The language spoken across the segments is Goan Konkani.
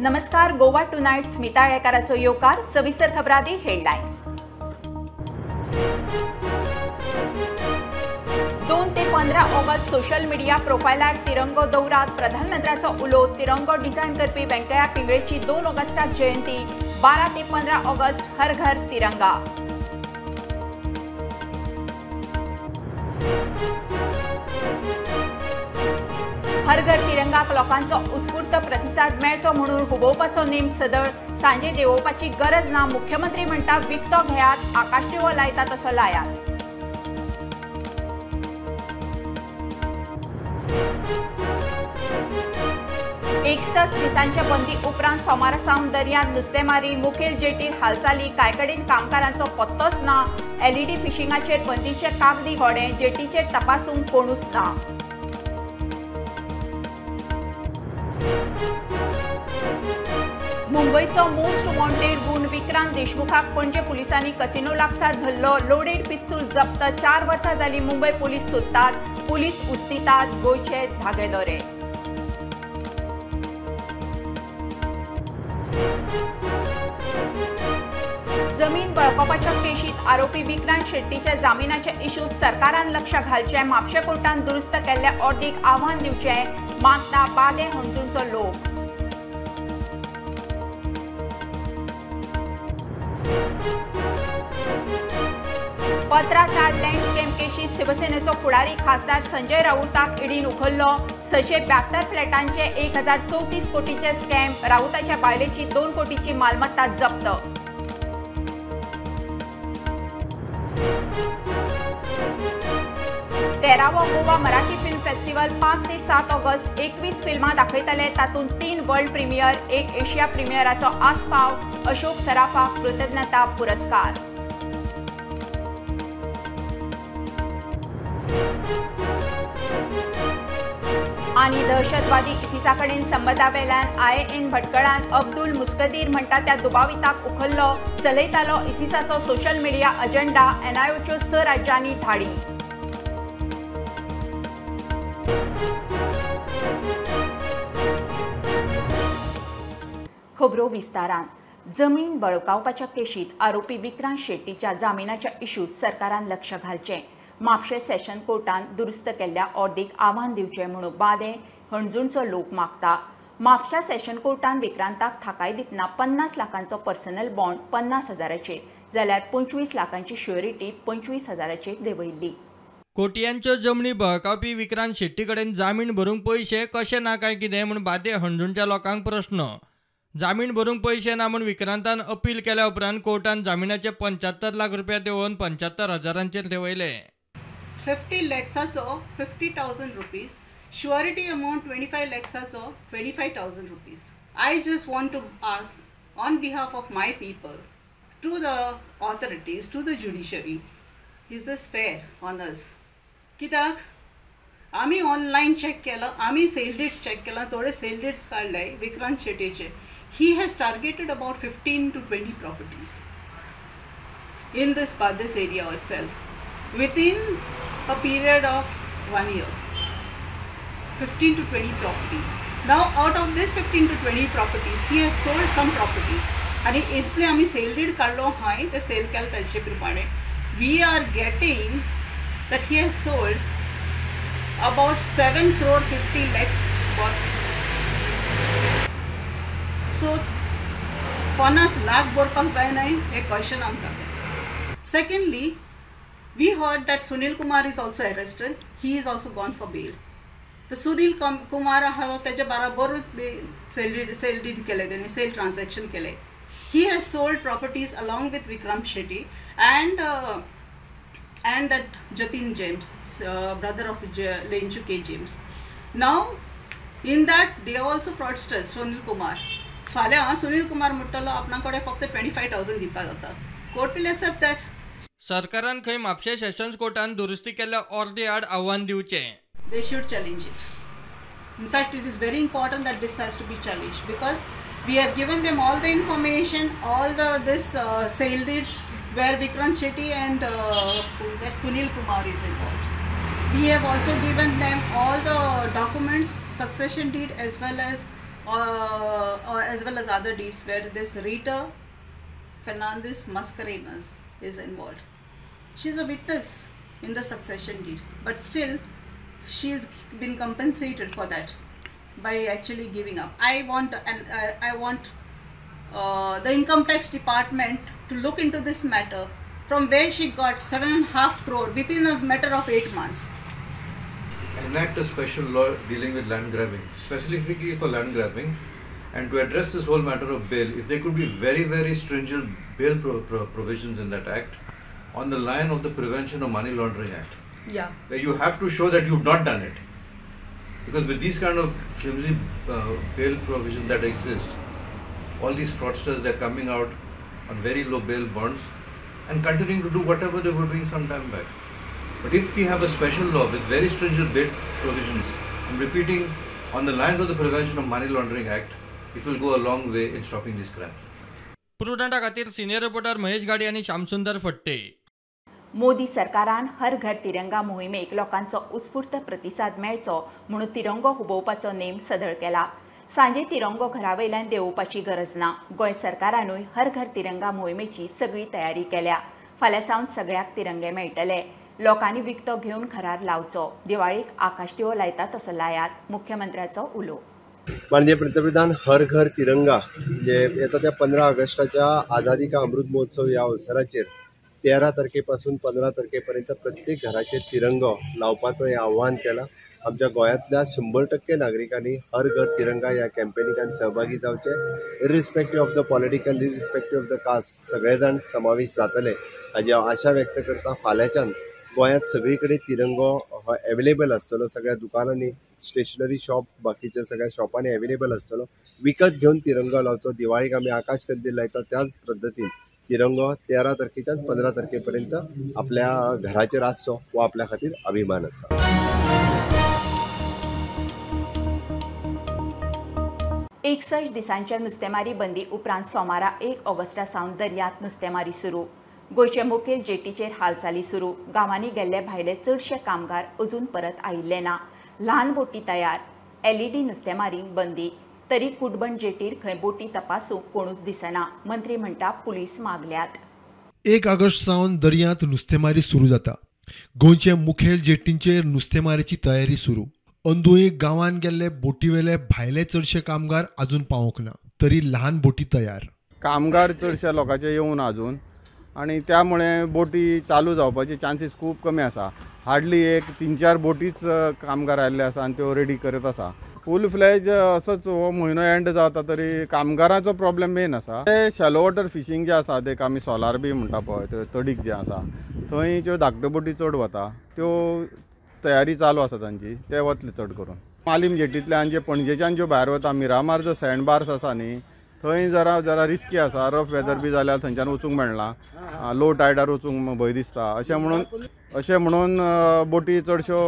नमस्कार, गोवा टुनायट स्मिता येळकाराचो येवकार. सविस्तर खबरांनी हेडलायन्स. 2 ते 15 ऑगस्ट सोशल मिडिया प्रोफायलार तिरंगो दवरात. प्रधानमंत्र्याचो उलो. तिरंगो डिझायन करपी वेंकय्या पिंगळेची 2 ऑगस्टाक जयंती. 12 ते 15 ऑगस्ट हर घर तिरंगा. हर घर तिरंगाक लोकांचो उत्स्फूर्त प्रतिसाद मेळचो म्हणून हुबोवपाचो नेम सदळ. सांजे देंवोवपाची गरज ना. मुख्यमंत्री म्हणटा विकतो घेयात, आकाशदिवो लायता तसो लायात. 61 दिसांच्या बंदी उपरांत सोमारा सावन दर्यांत नुस्तेमारी. मुखेल जेटीर हालचाली. कांय कडेन कामगारांचो पत्तोच ना. एलईडी फिशिंगाचेर बंदीचे कागदी घोडे. जेटीचेर तपासूंक कोणूच ना. मुंबयचो मोस्ट वॉन्टेड गुण विक्रांत देशमुखाक पणजे पुलिसांनी कसिनो लागसार धरलो. लोडेड पिस्तूल जप्त. 4 वर्सां जाली मुंबय पुलीस सोदतात. पुलीस उस्तितात गोंयचे धागे दोरे. जमीन बळकावपाच्या केशीत आरोपी विक्रांत शेट्टीच्या जामिनाचे इश्यू सरकारान लक्ष घालचें. म्हापशें कोर्टान दुरुस्त केल्ल्या ऑर्दीक आव्हान दिवचें. मागता बादे हणजूणचो लोक. पत्राचार लँड स्कॅम केशीत शिवसेनेचो फुडारी खासदार संजय राऊताक ईडीन उखल्लो. 672 फ्लॅटांचे 1034 कोटीचे स्कॅम. राऊताच्या बायलेची 2 कोटीची मालमत्ता जप्त. 13वो गोवा मराठी फिल्म फेस्टिवल 5 ते 7 ऑगस्ट. 21 फिल्मां दाखयतले. तातूंत 3 वर्ल्ड प्रीमियर, 1 एशिया प्रीमियराचो आस्पाव. अशोक सराफा कृतज्ञता पुरस्कार. आनी दहशतवादी इसिसा कडेन संबंदावेल्यान आयएन भटकळान अब्दुल मुस्कदीर म्हणटा त्या दुबाविताक उखल्लो. चलयतालो इसिसाचो सोशल मिडिया अजेंडा. एनआयओच्यो 6 राज्यांनी धाडी. खबरो विस्तारान. जमीन बळकावपाच्या केशीत आरोपी विक्रांत शेट्टीच्या जामिनाच्या इश्यूत सरकारान लक्ष घालचें. म्हापशें सेशन कोर्टान दुरुस्त केल्ल्या ऑर्दीक आव्हान दिवचें म्हणून बादे हणजूणचो लोक मागता. म्हापशा सेशन कोर्टान विक्रांताक थाकाय दितना 50 लाखांचो पर्सनल बॉन्ड 50 हजाराचेर जाल्यार 25 लाखांची श्युअरिटी 25 हजाराचेर देंवयिल्ली. कोटयांच्यो जमनी बळकावपी विक्रांत शेट्टी कडेन जामीन भरूंक पयशे कशे ना काय कितें म्हूण बादे हणजूणच्या लोकांक प्रश्न. जामीन भरूंक पयशे ना म्हूण विक्रांतान अपील केल्या उपरांत कोर्टान जामिनाचे 75 लाख रुपया देंवोवन 75 हजारांचेर देंवयले. 50 लॅक्साचो 50,000 rupees, surety amount 25 लॅक्साचो 25,000 rupees. I just want to ask on behalf of my people to the authorities, to the judiciary, is this fair on us? कित्याक आमी ऑनलायन चॅक केलां, आमी सेल डीड्स चॅक केलां, थोडे सेल डीड्स काडले Vikrant शेट्टीचे. He has targeted about 15 to 20 properties in this Bardez area itself within a period of 1 year. 15 to 20 properties. Now out of this 15 to 20 properties, he has sold some properties. आणि इतले आमी सेल डीड काडलो हांवें ते सेल केले ताचे प्रमाणे we are getting that he has sold about 7 crore 50 lakhs worth. So 50 lakh भरपाक जायना हें क्वेश्चन आमकां. Secondly, we heard that Sunil Kumar is also arrested. He is also gone for bail. The Sunil Kumar आहा ताच्या बराबरूच सेल डीड केले तेणी, सेल ट्रान्झॅक्शन केले. He has sold properties along with Vikrant Shetty and that Jatin James, brother of Lenchu K James. Now in that they are also fraudsters. Sunil Kumar फाल्यां सुनील कुमार म्हणटलो आपणा कडेन फक्त 25,000 दिवपाक जाता. Court will accept that. सरकारान खंय म्हापशें सेशन्स कोर्टान दुरुस्ती केल्ल्या ऑर्दी आड आव्हान दिवचें. They should challenge it. In fact, it is very important that this has to be challenged because we have given them all the information, all the this sale deeds where Vikrant Shetty and Sunil Kumar is involved. We have also given them all the documents, succession deed as well as as well as other deeds where this Rita Fernandez Mascarenas is involved. She is a witness in the succession deed, but still she has been compensated for that by actually giving up. I want the income tax department to look into this matter, from where she got 7.5 crore within a matter of 8 months. Enact a special law dealing with land grabbing, specifically for land grabbing, and to address this whole matter of bail. If there could be very, very stringent bail provisions in that act, on the line of the Prevention of Money Laundering Act. Yeah. Where you have to show that you've not done it. Because with these kind of flimsy bail provisions that exist, all these fraudsters, they're coming out on very low bail bonds and continuing to do whatever they were doing some time back. But if we have a special law with very stringent bail provisions, I'm repeating, on the lines of the Prevention of Money Laundering Act, it will go a long way in stopping this crime. प्रुडंटा खातीर सिनियर रिपोर्टर महेश गाडी आनी श्यामसुंदर फट्टे. मोदी सरकारान हर घर तिरंगा मोहिमेक लोकांचो उत्स्फूर्त प्रतिसाद मेळचो म्हणून तिरंगो हुबोवपाचो नेम सदळ केला. सांजे तिरंगो घरावयल्यान देंवोवपाची गरज ना. गोंय सरकारानूय हर घर तिरंगा मोहिमेची सगळी तयारी केल्या. फाल्यां सावन सगळ्याक तिरंगे मेळटले. लोकांनी विकतो घेवन घरार लावचो. दिवाळीक आकाशदिवो लायता तसो लायात, मुख्यमंत्र्याचो उलो. माननीय पंतप्रधान हर घर तिरंगा जे येता त्या 15 ऑगस्टाच्या आझादी का अमृत महोत्सव ह्या अवसराचेर 13 तारखेपासून 15 तारखेपर्यंत प्रत्येक घराचेर तिरंगो लावपाचो हें आव्हान केलां. आमच्या गोंयांतल्या 100% नागरिकांनी हर घर तिरंगा ह्या कॅम्पेनिकान सहभागी जावचें. Irrespective of the political, irrespective of the caste, सगळे जाण समावेश जातले हाजी हांव आशा व्यक्त करता. फाल्यांच्यान गोंयांत सगळी कडेन तिरंगो हो एवेलेबल आसतलो. सगळ्या दुकानांनी, स्टेशनरी शॉप, बाकीच्या सगळ्या शॉपांनी एवेलेबल आसतलो. विकत घेवन तिरंगो लावचो. दिवाळीक आमी आकाश कंदील लायता त्याच पद्दतीन तिरंगो 13 तारखेच्यान 15 तारखेपर्यंत आपल्या घराचेर आसचो हो आपल्या खातीर अभिमान आसा. 61 दिसांच्या नुस्तेमारी बंदी उपरांत सोमारा 1 ऑगस्टा सावन दर्यांत नुस्तेमारी सुरू. गोंयचे मुखेल जेटीचेर हालचाली सुरू. गांवांनी गेल्ले भायले चडशे कामगार अजून परत आयिल्ले ना. ल्हान बोटी तयार, एलईडी नुस्तेमारीक बंदी, तरी कुटबण जेटीर खंय बोटी तपासूंक कोणूच दिसना. मंत्री म्हणटा पुलीस मागल्यात. 1 ऑगस्ट सावन दर्यांत नुस्तेमारी सुरू जाता. गोंयचे मुखेल जेटींचेर नुस्तेमारीची तयारी सुरू. अंदूय गांवांत गेल्ले बोटीवेले भायले चडशे कामगार अजून पावोंक ना, तरी ल्हान बोटी तयार. कामगार चडशा लोकांचे येवना अजून आनी त्यामुळे बोटी चालू जावपाचे चान्सीस खूब कमी आसा. हार्डली एक 3-4 बोटीच कामगार आयिल्ले आसा आनी त्यो रेडी करत आसा. फूल फ्लॅज असोच हो म्हयनो एंड जाता तरी कामगाराचो प्रॉब्लेम मेन आसा. ते शॅलो वॉटर फिशींग जे आसा ते आमी सोलार बी म्हणटा पळय, त्यो तडीक जे आसा थंय ज्यो धाकट्यो बोटी चड वता त्यो तयारी चालू आसा तांची, ते वतले चड करून. मालीम जेटींतल्यान जे पणजेच्यान ज्यो भायर वता मिरामार जो सँड बार्स आसा न्ही थंय जरा जरा रिस्की आसा. रफ वेदर बी जाल्यार थंयच्यान वचूंक मेळना, लो टायडार वचूंक भंय दिसता. अशें म्हणून बोटी चडश्यो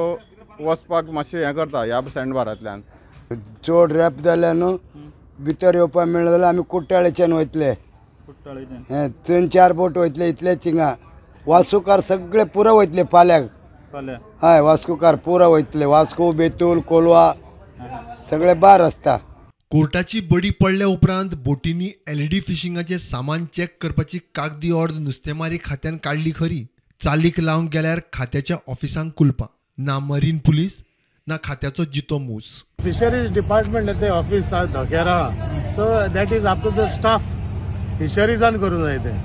वचपाक मातशें हें करता ह्या सँड बारांतल्यान. चड रॅप जाल्यार न्हू भितर येवपाक मेळना जाल्यार आमी कुट्टाळेच्यान वयतले. हें 3-4 बोट वयतले इतलेच हिंगा. वास्कोकार सगळे पुरो वयतले फाल्यांक. हय, वास्कोकार पुरो वयतले. वास्को, बेतूल, कोलवा सगळे बार आसता. कोर्टाची बडी पडल्या उपरांत बोटींनी एलईडी फिशिंगाचें सामान चॅक करपाची कागदी ऑर्द नुस्तेमारी खात्यान काडली खरी, चालीक लावंक गेल्यार खात्याच्या ऑफिसांक कुलपां ना, मरीन पुलीस ना खात्याचो जितो मूस. फिशरीज डिपार्टमेंट ते ऑफिस धक्यार आहा, so that is up to the staff. फिशरीजान करूंक जाय तें,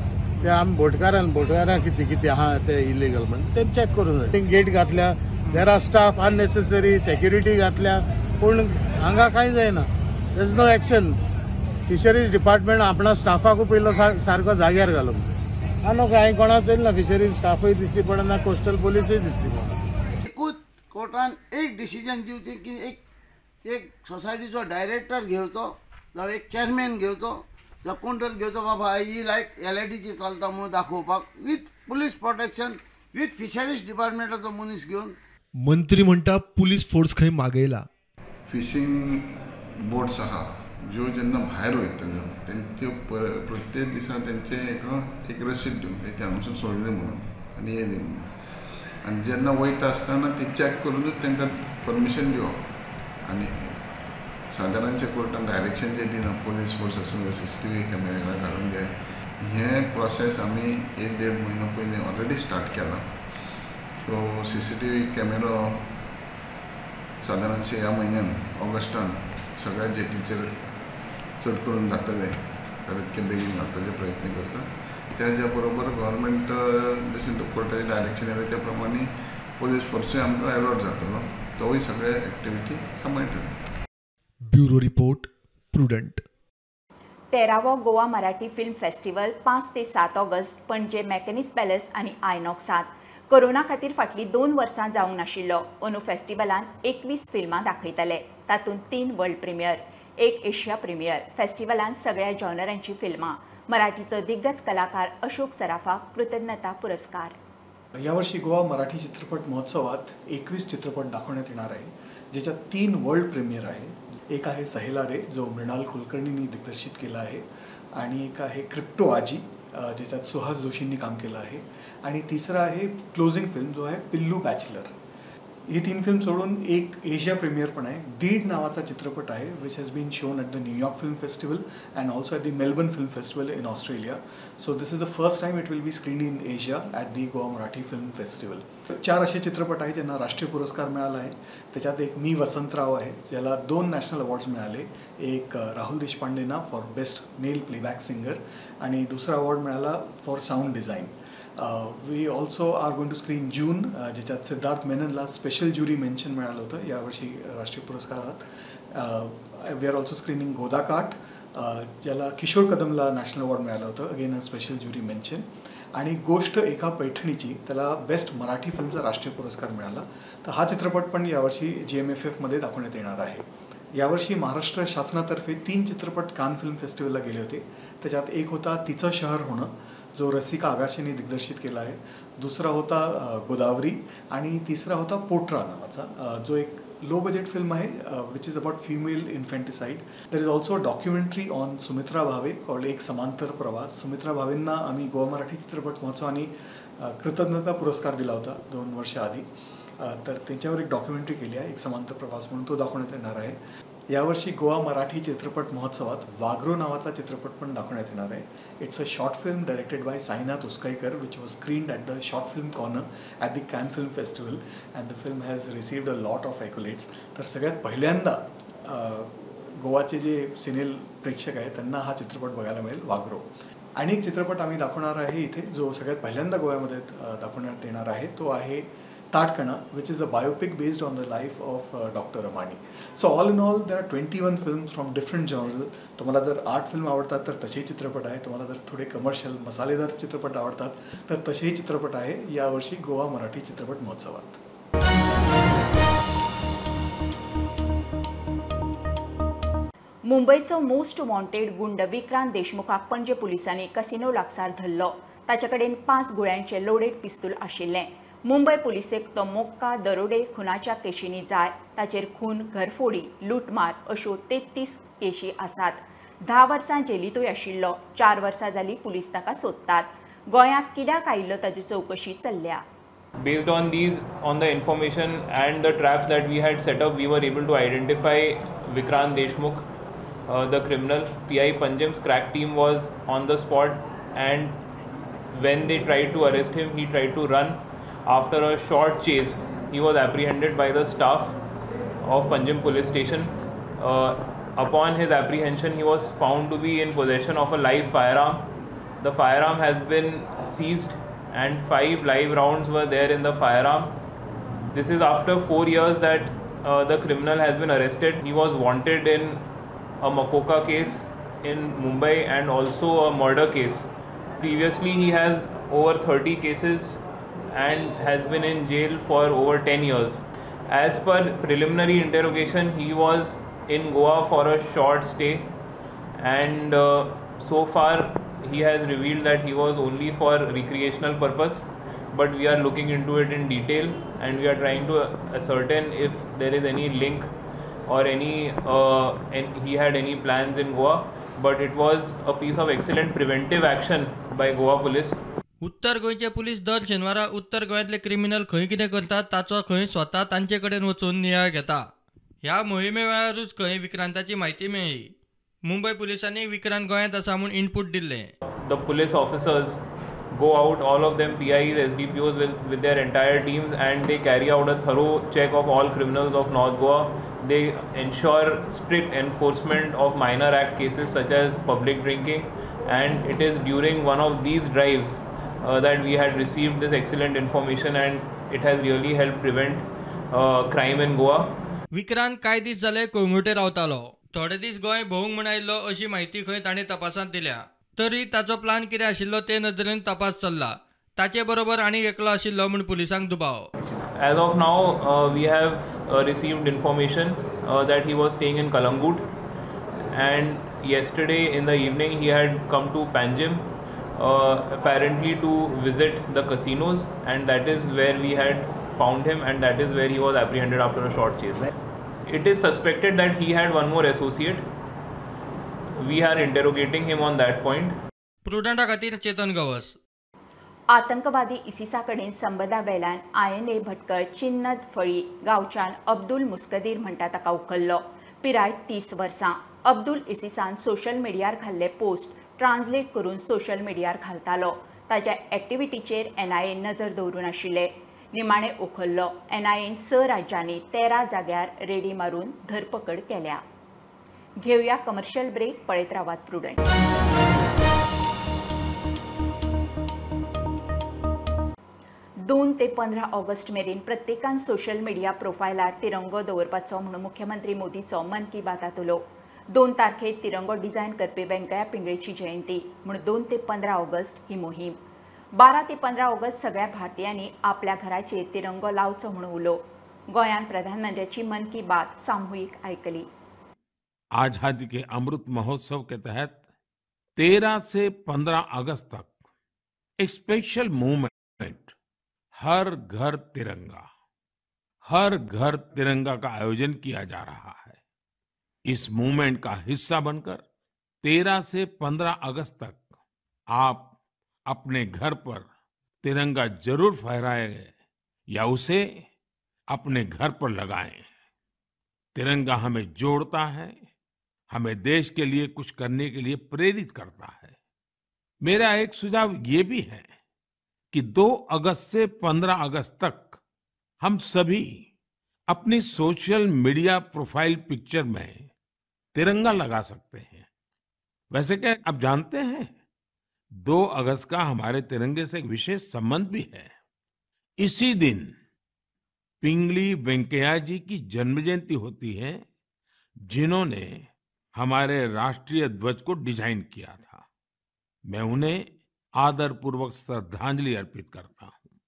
ते आमी बोटकारां कितें कितें आहा ते इलिगल म्हण ते चॅक करूंक जाय. गेट घातल्या, there are staff unnecessary security घातल्या, पूण हांगा कांय जायना. There is no action. Fisheries department आपणा स्टाफाकू पयलो सारको जाग्यार घालूंक जाय. आनी कांय कोणाक चलना. फिशरीज स्टाफूय दिसती पडना, कोस्टल पोलिसूय दिसती पडना. एकूच कोर्टान एक डिसिजन दिवचें की एक सोसायटीचो डायरेक्टर घेवचो जावं एक चेअरमॅन घेवचो जावं कोण तरी घेवचो, बाबा ही लायट एलईडीची चलता म्हणून दाखोवपाक, with police protection, with fisheries डिपार्टमेंटाचो मनीस घेवन. मंत्री म्हणटा पुलीस फोर्स खंय मागयला. फिशींग बोट्स आहा ज्यो जेन्ना भायर वयतल्यो तेंच्यो प्रत्येक दिसा तेंचे एक रसीद दिवंक जाय, ते हांगासून सोडली म्हणून आनी येयली म्हणून. आनी जेन्ना वयता आसतना ती चॅक करूनच तांकां परमिशन दिवप आनी सादारणशे कोर्टान डायरेक्शन जे दिना पोलीस फोर्स आसूं CCTV camera घालूंक जाय, हें प्रोसेस आमी 1-1.5 म्हयनो पयलीं ऑलरेडी स्टार्ट केला. सो CCTV कॅमेरो सादारणशे ह्या म्हयन्यान ऑगस्टान सगळ्या जेटीचेर चड करून जातले, तितके बेगीन घालपाचे प्रयत्न करता. त्याच्या बरोबर गव्हर्मेंट जशें कोर्टाचें डायरेक्शन येयलें त्या प्रमाणे पोलीस फोर्सूय आमकां एलॉट जातलो, तोवूय सगळे एक्टिविटी सांबाळटले. Bureau report, Prudent. 13वो गोवा मराठी film festival 5 ते 7 ऑगस्ट पणजे मॅकॅनिस पॅलेस आनी आयनॉक्सांत. कोरोना खातीर फाटलीं 2 वर्सां जावंक नाशिल्लो. अंदू फेस्टिवलान 21 फिल्मां दाखयतले, तातूंत 3 वर्ल्ड प्रिमियर, 1 एशिया प्रिमियर. फेस्टिवलान सगळ्या जॉनरांची फिल्मां. मराठीचो दिग्गज कलाकार अशोक सराफाक कृतज्ञता पुरस्कार. यावर्षी गोवा मराठी चित्रपट महोत्सवात 21 चित्रपट दाखवण्यात येणार आहे, ज्याच्यात 3 वर्ल्ड प्रीमियर आहे. एक आहे सहेला रे, जो मृणाल कुलकर्णींनी दिग्दर्शित केला आहे, आणि एक आहे क्रिप्टो आजी, ज्याच्यात सुहास जोशींनी काम केलं आहे, आणि तिसरा आहे क्लोजिंग फिल्म, जो आहे पिल्लू बॅचलर. ही 3 फिल्म सोडून एक एशिया प्रीमियर पण आहे. दीड नावाचा चित्रपट आहे, which has been shown at the New York film festival and also at the Melbourne film festival in Australia. So this is the first time it will be screen in Asia at the Goa Marathi film festival. 4 असे चित्रपट आहेत ज्यांना राष्ट्रीय पुरस्कार मिळाला आहे. त्याच्यात एक मी वसंतराव आहे, ज्याला 2 नॅशनल अवॉर्ड्स मिळाले. एक Rahul देशपांडेंना for best male playback singer आणि दुसरा अवॉर्ड मिळाला for sound design. We also are going to screen June, ज्याच्यात सिद्धार्थ मेननला स्पेशल ज्युरी मेन्शन मिळालं होतं यावर्षी राष्ट्रीय पुरस्कारात. We are also screening Godakaath, ज्याला किशोर कदमला नॅशनल अवॉर्ड मिळालं होतं, again a special jury mention. आणि गोष्ट एका पैठणीची, त्याला बेस्ट मराठी फिल्मचा राष्ट्रीय पुरस्कार मिळाला. तर हा चित्रपट पण यावर्षी GMFFमध्ये दाखवण्यात येणार आहे. यावर्षी महाराष्ट्र शासनातर्फे 3 चित्रपट कान फिल्म फेस्टिवलला गेले होते. त्याच्यात एक होता तिचं शहर होणं, जो रसिका आगाशेंनी दिग्दर्शित केला आहे. दुसरा होता गोदावरी आणि तिसरा होता पोटरा नावाचा, जो एक लो बजेट फिल्म आहे, which is about female infanticide. There is also a documentary on Sumitra Bhave called एक समांतर प्रवास. सुमित्रा भावेंना आम्ही गोवा मराठी चित्रपट महोत्सवाने कृतज्ञता पुरस्कार दिला होता 2 वर्षाआधी. तर त्यांच्यावर एक डॉक्युमेंटरी केली आहे, एक समांतर प्रवास म्हणून, तो दाखवण्यात येणार आहे. यावर्षी गोवा मराठी चित्रपट महोत्सवात वाघरो नावाचा चित्रपट पण दाखवण्यात येणार आहे. It's a short film directed by Sainath Uskaikar, which was screened at the short film corner at the Cannes film festival and the film has received a lot of accolades. तर सगळ्यात पहिल्यांदा गोवाचे जे सिनेल प्रेक्षक आहेत त्यांना हा चित्रपट बघायला मिळेल, वाघरो. आणि एक चित्रपट आम्ही दाखवणार आहे इथे, जो सगळ्यात पहिल्यांदा गोव्यामध्ये दाखवण्यात येणार आहे, तो आहे Tatkana, which is a biopic based on the life of Dr. Ramani. So all in all, there are 21 films from different genres. तुम्हाला जर आर्ट फिल्म आवडतात तर तसेही चित्रपट आहे, तुम्हाला जर थोडे कमर्शियल मसालेदार चित्रपट आवडतात तर तसेही चित्रपट आहे यावर्षी गोवा मराठी चित्रपट महोत्सवात. मुंबईचो मोस्ट वॉन्टेड गुंड विक्रांत देशमुखाक पणजे पुलिसांनी कसिनो लागसार धरलो. ताचे कडेन 5 गुळ्यांचे लोडेड पिस्तूल आशिल्लें. मुंबय पुलिसेक तो मोक्का दरोडे खुनाच्या केशींनी जाय. ताचेर खून, घरफोडी, लुटमार अश्यो 33 केशी आसात. 10 वर्सां जेलींतूय आशिल्लो. 4 वर्सां जाली पुलीस ताका सोदतात. गोंयांत कित्याक आयिल्लो ताची चवकशी चल्ल्या. Based on these, on the information and the traps that we had set up, we were able to identify Vikrant Deshmukh, the criminal. PI Panjim's crack team was on the spot, and when they tried to arrest him, he tried to run. After a short chase, he was apprehended by the staff of Panjim police station. Upon his apprehension, he was found to be in possession of a live firearm. The firearm has been seized and 5 live rounds were there in the firearm. This is after 4 years that the criminal has been arrested. He was wanted in a Makoka case in Mumbai and also a murder case. Previously, he has over 30 cases and has been in jail for over 10 years. As per preliminary interrogation, he was in Goa for a short stay, and so far he has revealed that he was only for recreational purpose, but we are looking into it in detail and we are trying to ascertain if there is any link or any and he had any plans in Goa. But it was a piece of excellent preventive action by Goa police. उत्तर गोंयचे पुलीस दर शेनवारा उत्तर गोंयांतले क्रिमिनल खंय कितें करतात ताचो खंय स्वता तांचे कडेन वचून नियाळ घेता. ह्या मोहिमे वेळारूच खंय विक्रांताची म्हायती मेळ्ळी. मुंबय पुलिसांनी विक्रांत गोंयांत आसा म्हूण इनपूट दिल्लें. The police officers go out, all of them PIs, SDPOs with their entire teams, and they carry out a thorough check of all criminals of North Goa. They ensure strict enforcement of minor act cases such as public drinking, and it is during one of these drives that we had received this excellent information, and it has really helped prevent crime in Goa. Vikrant कांय दीस जाले कोळंगुटे रावतालो. थोडे दीस गोंय भोंवंक म्हूण आयिल्लो अशी म्हायती खंय ताणें तपासांत दिल्या. तरी ताचो प्लान कितें आशिल्लो ते नदरेन तपास चल्ला. ताचे बरोबर आनी एकलो आशिल्लो म्हूण पुलिसांक दुबाव. As of now, we have received information that he was staying in Calangute, and yesterday in the evening he had come to Panjim, apparently to visit the casinos, and that is where we had found him, and that is where he was apprehended after a short chase. It is suspected that he had one more associate. We are interrogating him on that point. प्रुडंटा खातीर चेतन गवस. आतंकवादी इसिसा कडेन संबंदा वेल्यान INA Bhatkal चिन्नद फळी गांवच्यान अब्दुल मुस्कदीर म्हणटा ताका उखल्लो. पिराय 30 वर्सां. अब्दुल इसिसान सोशल मिडियार घाल्ले पोस्ट ट्रान्सलेट करून सोशल मिडियार घालतालो. ताच्या एक्टिविटीचेर एनआयए नजर दवरून आशिल्ले. निमाणे उखल्लो. एनआयएन 6 राज्यांनी 13 जाग्यार रेडी मारून धरपकड केल्या. घेऊया कमर्शियल ब्रेक. पळयत रावात प्रुडंट. 2 ते 15 ऑगस्ट मेरेन प्रत्येकान सोशल मिडिया प्रोफायलार तिरंगो दवरपाचो म्हणून मुख्यमंत्री मोदीचो मन की बातात उलो. 2 तारखेक तिरंगो डिझायन करपी वेंकय्या पिंगळेची जयंती म्हणून 2 ते 15 ऑगस्ट ही मोहीम. 12 ते 15 ऑगस्ट सगळ्या भारतीयांनी आपल्या घराचेर तिरंगो लावचो म्हणून उलो. गोंयान प्रधानमंत्र्याची मन की बात सामूहिक आयकली. आजादी के अमृत महोत्सव के तहत 13 से 15 अगस्त तक एक स्पेशल मूवमेंट हर घर तिरंगा, हर घर तिरंगा का आयोजन किया जा रहा है। इस मूवमेंट का हिस्सा बनकर 13 से 15 अगस्त तक आप अपने घर पर तिरंगा जरूर फहराएं या उसे अपने घर पर लगाएं। तिरंगा हमें जोड़ता है, हमें देश के लिए कुछ करने के लिए प्रेरित करता है। मेरा एक सुझाव ये भी है कि 2 अगस्त से 15 अगस्त तक हम सभी अपनी सोशल मीडिया प्रोफाइल पिक्चर में तिरंगा लगा सकते हैं। वैसे क्या आप जानते हैं, 2 अगस्त का हमारे तिरंगे से एक विशेष संबंध भी है। इसी दिन पिंगली वेंकैया जी की जन्म जयंती होती है, जिन्होंने हमारे राष्ट्रीय ध्वज को डिजाइन किया था। मैं उन्हें आदरपूर्वक श्रद्धांजलि अर्पित करता हूं।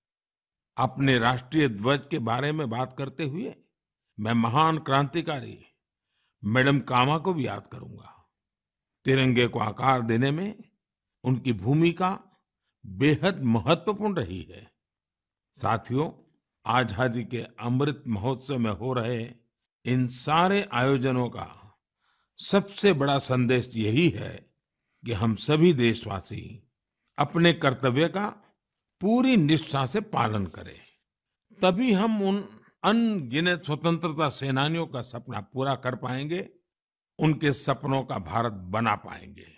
अपने राष्ट्रीय ध्वज के बारे में बात करते हुए मैं महान क्रांतिकारी मैडम कामा को भी याद करूंगा। तिरंगे को आकार देने में उनकी भूमिका बेहद महत्वपूर्ण रही है। साथियों, आजादी के अमृत महोत्सव में हो रहे इन सारे आयोजनों का सबसे बड़ा संदेश यही है कि हम सभी देशवासी अपने कर्तव्य का पूरी निष्ठा से पालन करें। तभी हम उन अनगिनत स्वतंत्रता सेनानियों का सपना पूरा कर पाएंगे, उनके सपनों का भारत बना पाएंगे।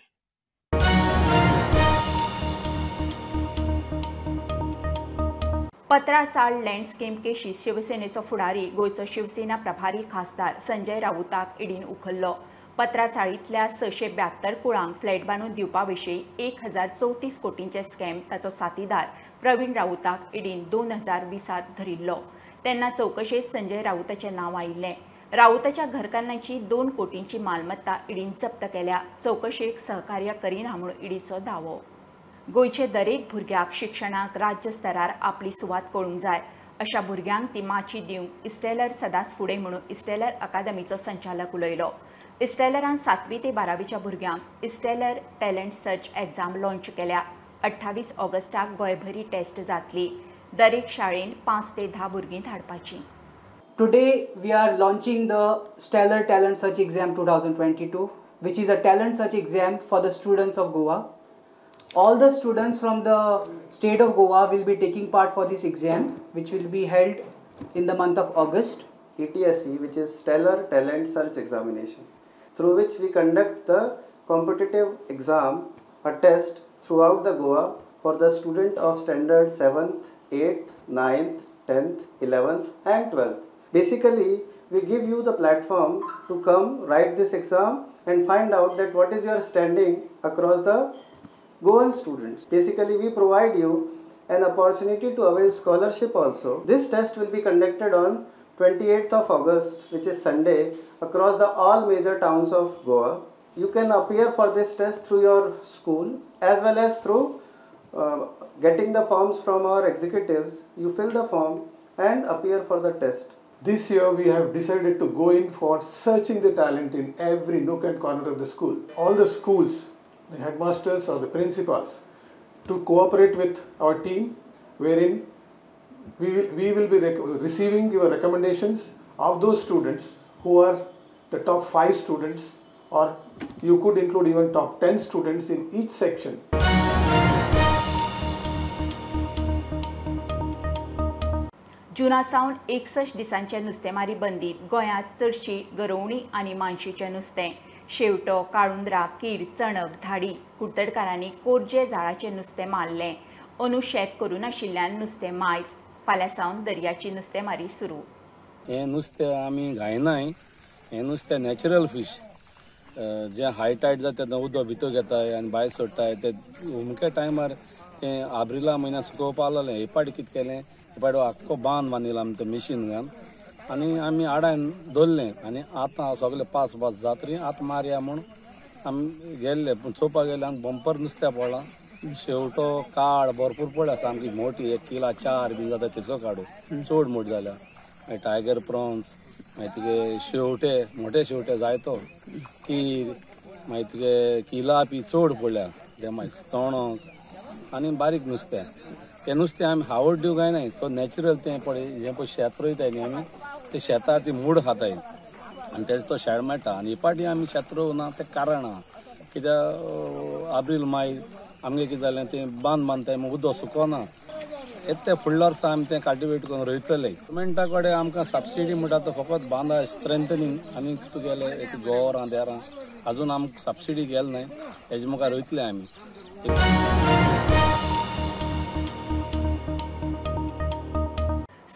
पत्राचाळ लँड स्कीम केशी शिवसेनेचो फुडारी गोंयचो शिवसेना प्रभारी खासदार संजय राऊताक ईडीन उखल्लो। पत्राचाळींतल्या 672 कुळांक फ्लॅट बांदून दिवपा विशीं 1034 कोटींचे स्कॅम ताचो साथीदार प्रवीण राऊताक ईडीन 2020 धरिल्लो। तेन्ना चवकशेंत संजय राऊताचें नांव आयिल्लें। राऊताच्या घरकान्नाची 2 कोटींची मालमत्ता ईडीन जप्त केल्या। चवकशेक सहकार्य करिना म्हूण ईडीचो दावो। गोंयचे दरेक भुरग्याक शिक्षणाक राज्य स्तरार आपली सुवात कळूंक जाय, अशा भुरग्यांक ती माची दिवंक इस्टेलर सदांच फुडें म्हणून इस्टेलर अकादमीचो संचालक उलयलो। इस्टेलरान 7वी ते 12वीच्या भुरग्यांक Stellar talent search exam launch केल्या। 28 ऑगस्टाक गोंयभरी टेस्ट जातली। दरेक शाळेन 5 ते 10 भुरगीं धाडपाची। Today we are launching the Stellar Talent Search Exam 2022, which is a talent search exam for the students of Goa. All the students from the state of Goa will be taking part for this exam, which will be held in the month of August. ETSE, which is Stellar Talent Search Examination, through which we conduct the competitive exam, a test throughout the Goa for the student of standard 7th, 8th, 9th, 10th, 11th and 12th. Basically, we give you the platform to come write this exam and find out that what is your standing across the Goan students. Basically, we provide you an opportunity to avail scholarship also. This test will be conducted on 28th of August, which is Sunday, across the all major towns of Goa. You can appear for this test through your school as well as through getting the forms from our executives. You fill the form and appear for the test. This year we have decided to go in for searching the talent in every nook and corner of the school. All the schools, the headmasters or the principals, to cooperate with our team, wherein we will be receiving your recommendations of those students who are the top 5 students, or you could include even top 10 students in each section. जुना सावन 61 दिसांचे नुस्तेमारी बंदीत गोंयांत चडशी गरोवणी आनी मानशेचें नुस्तें, शेवटो, काळुंदरा, कीर, चणक, धाडी कुडतडकारांनी कोरजे जाळाचें नुस्तें मारलें. अंदू शेत करूं नाशिल्ल्यान नुस्तें मायज. फाल्यां सावन दर्याची नुस्तेमारी सुरू. हें नुस्तें आमी घायनाय, हें नुस्तें नॅचरल फीश, जें हाय टायड जाता तेन्ना उदक भितर घेताय आनी भायर सोडटाय. ते अमक्या टायमार तें आब्रिला म्हयन्याक सुकोवपा लागलें. हे पाटी कितें केलें, हे पाटी आख्खो बांद बांदिलो आमी तो मिशीन घालून आनी आमी आडायन दवरलें. आनी आतां सगळे पास पास जातरी आतां मारया म्हूण आमी गेल्ले, पूण चोवपाक गेले आमी बंपर नुस्त्या पडलां. शेवटो काड भरपूर पडल्या, सामकी मोटी, 1 किला 4 बी जाता तेचो काडू, चड मोटी जाल्या. मागीर टायगर प्रॉन्स, मागीर तुगे शेवटे, मोटे शेवटे जायतो, कीर, मागीर तुगे किला बी चड पडल्या ते, मागीर चणक आनी बारीक नुस्तें. तें नुस्तें आमी हावड दिवंक जायना, तो नॅचरल तें पळय जें पळय शेत रोयताय न्ही आमी, ते शेतां ती मूड खाताय आनी तेजो तो शेड मेळटा. आनी हे पाटी आमी शेत रोवना तें कारण आहा, कित्याक आब्रील माय आमगें कितें जालें, तें बांद बांदताय मागीर उदक सुकोना. येता ते फुडल्या वर्सा आमी तें कल्टिवेट करून रोयतले. गव्हर्मेंटा कडेन आमकां सबसिडी म्हणटा तो फकत बांदा स्ट्रेंथनींग आनी तुगेलें एक गोवरां देरां अजून आमकां सबसिडी गेले न्हय, हेजे मुखार रोयतले आमी.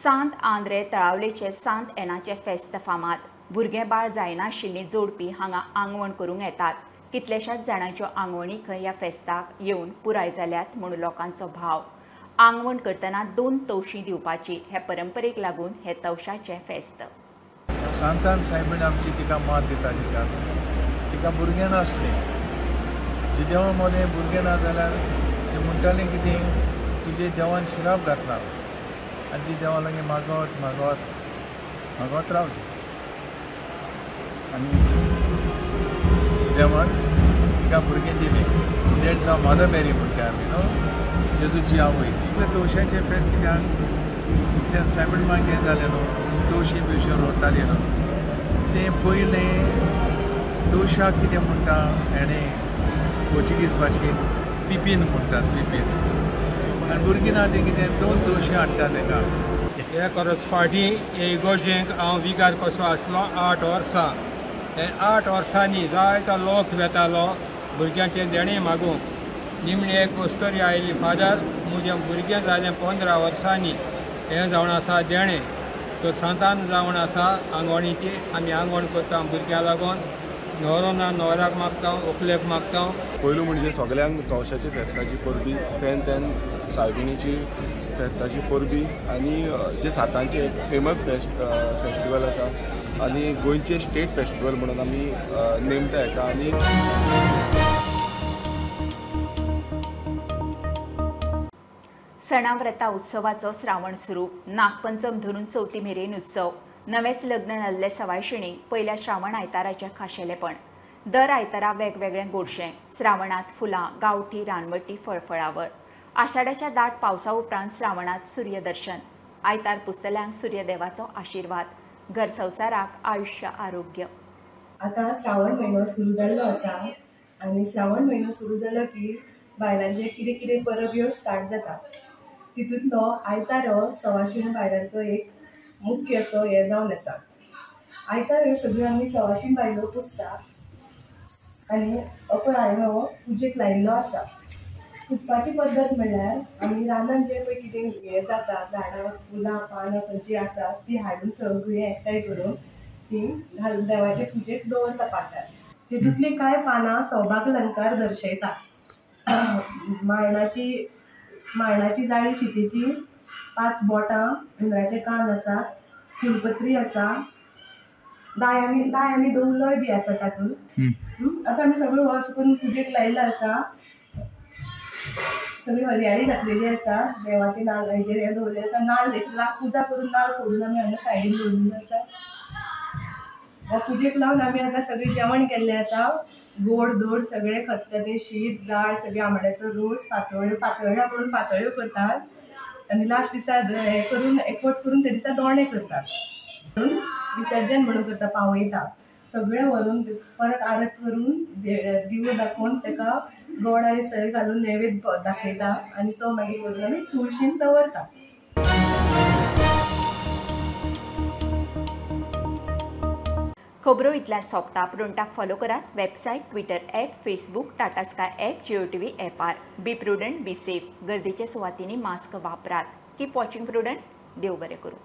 सांत आंद्रे तळावलेचे सांत एनाचे फेस्त फामाद. भुरगें बाळ जायनाशिल्लीं जोडपी हांगा आंगवण करूंक येतात. कितल्याशाच जाणांच्यो आंगवणी खंय ह्या फेस्ताक येवन पुराय जाल्यात म्हूण लोकांचो भाव. आंगवण करतना 2 तवशीं दिवपाची हे परंपरेक लागून हे तवशाचें फेस्त. सांतान सायबीण आमची तिका मात दिता, तिका तिका भुरगें नासलें. जिदेवा मदें भुरगें ना जाल्यार ती म्हणटाली कितें, तुजे देवान शिराप घातला. आनी ती देवा लागीं मागत मागत मागत रावली आनी देवान तिका भुरगें दिलें. डेट जावं मदर मेरी म्हणटा आमी न्हू, जेजूची आवय. ती तवशांचें फेस्त कित्याक, कित्याक सायबीण मागीर हें जालें न्हू, तवशीं बिवशीं रोवताली न्हू. तें पयलें तवशाक कितें म्हणटा हेणें पोर्चुगीज भाशेन पिपीन म्हणटात, पिपीन. आनी भुरगीं ना तें कितें 2 तवशीं हाडटा तेका. हे करस फाटीं हे इगोर्जेक हांव विगार कसो आसलो 8 वर्सां. हे 8 वर्सांनी जायतो लोक वेतालो भुरग्यांचें देणें मागूंक. निमणी एक अस्तोरी आयली, फादर म्हजें भुरगें जालें 15 वर्सांनी, हें जावन आसा देणें, तो सांतान जावन आसा आंगवणीची. आमी आंगवण करता भुरग्यां लागून, न्हवरो ना न्हवऱ्याक मागता, व्हंकलेक मागता. पयलू म्हणजे सगळ्यांक तवशाची फेस्ताची परबी, सेंत एन सायबिणीची फेस्ताची परबी, आनी जे सातांचे एक फेमस फेस्टिवल आसा आनी गोंयचे स्टेट फेस्टिवल म्हणून आमी नेमता हेका. आनी सणाव्रता उत्सवाचो श्रावण सुरू. नागपंचम धरून चवथी मेरेन उत्सव. नवेंच लग्न जाल्ले सवायशिणींक पयल्या श्रावण आयताराचें खाशेलेपण. दर आयतारा वेगवेगळें गोडशें. श्रावणांत फुलां, गांवठी रानवटी फळफळावळ. आषाढाच्या दाट पावसा उपरांत श्रावणांत सूर्यदर्शन. आयतार पुजतल्यांक सूर्यदेवाचो आशिर्वाद. घर संवसाराक आयुश्य आरोग्य. आतां श्रावण म्हयनो सुरू जाल्लो आसा आनी श्रावण म्हयनो सुरू जालो की बायलांचे कितें कितें परब ह्यो स्टार्ट जाता. तितूंतलो आयतार हो सवाशीण बायलांचो एक मुख्य असो हें जावन आसा. आयतार ह्यो सगळ्यो आमी सवाशीण बायलो पुजता आनी अपय हांवें हो पुजेक लायिल्लो आसा. पुजपाची पद्दत म्हणल्यार आमी रानान जें पळय कितें हें जाता, झाडां फुलां पानां खंयचीं आसा ती हाडून सगळीं एकठांय करून ती घालून देवाचे पुजेक दवरता पाटार. तितूंतलीं कांय पानां सौभाग्य अलंकार दर्शयता. मारणाची जाळी शितेची 5 बोटां, हुंदराचे कान आसा, फुलपत्री आसा, दाय आनी दवलोय बी आसा तातूंत. आतां आमी सगळ्यो अशें करून पुजेक लायिल्लो आसा. सगळी हरयाळी घातलेली आसा, देवाचे नाल्ल हेजेर हें दवरिल्लें आसा. नाल्ल एक लाख पुजा करून नाल्ल फोडून आमी हांगा सायडीन दवरिल्लो आसा. ह्या पुजेक लावन आमी आतां सगळें जेवण केल्लें आसा. गोड धोड सगळें खतखतें, शीत, दाळ, सगळें आंबाड्याचो रोस, पातोळ्यो, पातोळ्या करून पातोळ्यो करतात आनी लास्ट दिसा हें करून एकवट करून त्या दिसा दोणे करतात. विसर्जन म्हणून करता, पावयता सगळें व्हरून परत आरत करून दिवो दाखोवन ताका गोड आनी सय घालून नैवेद्य दाखयता आनी तो मागीर व्हरून आमी तुळशीन दवरता. खबरो इतल्यार सोंपता. प्रुडंटाक फॉलो करात website, Twitter app, Facebook, Tata Sky app, Jio TV ऍपार. Be prudent, be safe. गर्दीच्या सुवातींनी मास्क वापरात. Keep watching Prudent. देव बरें करूं.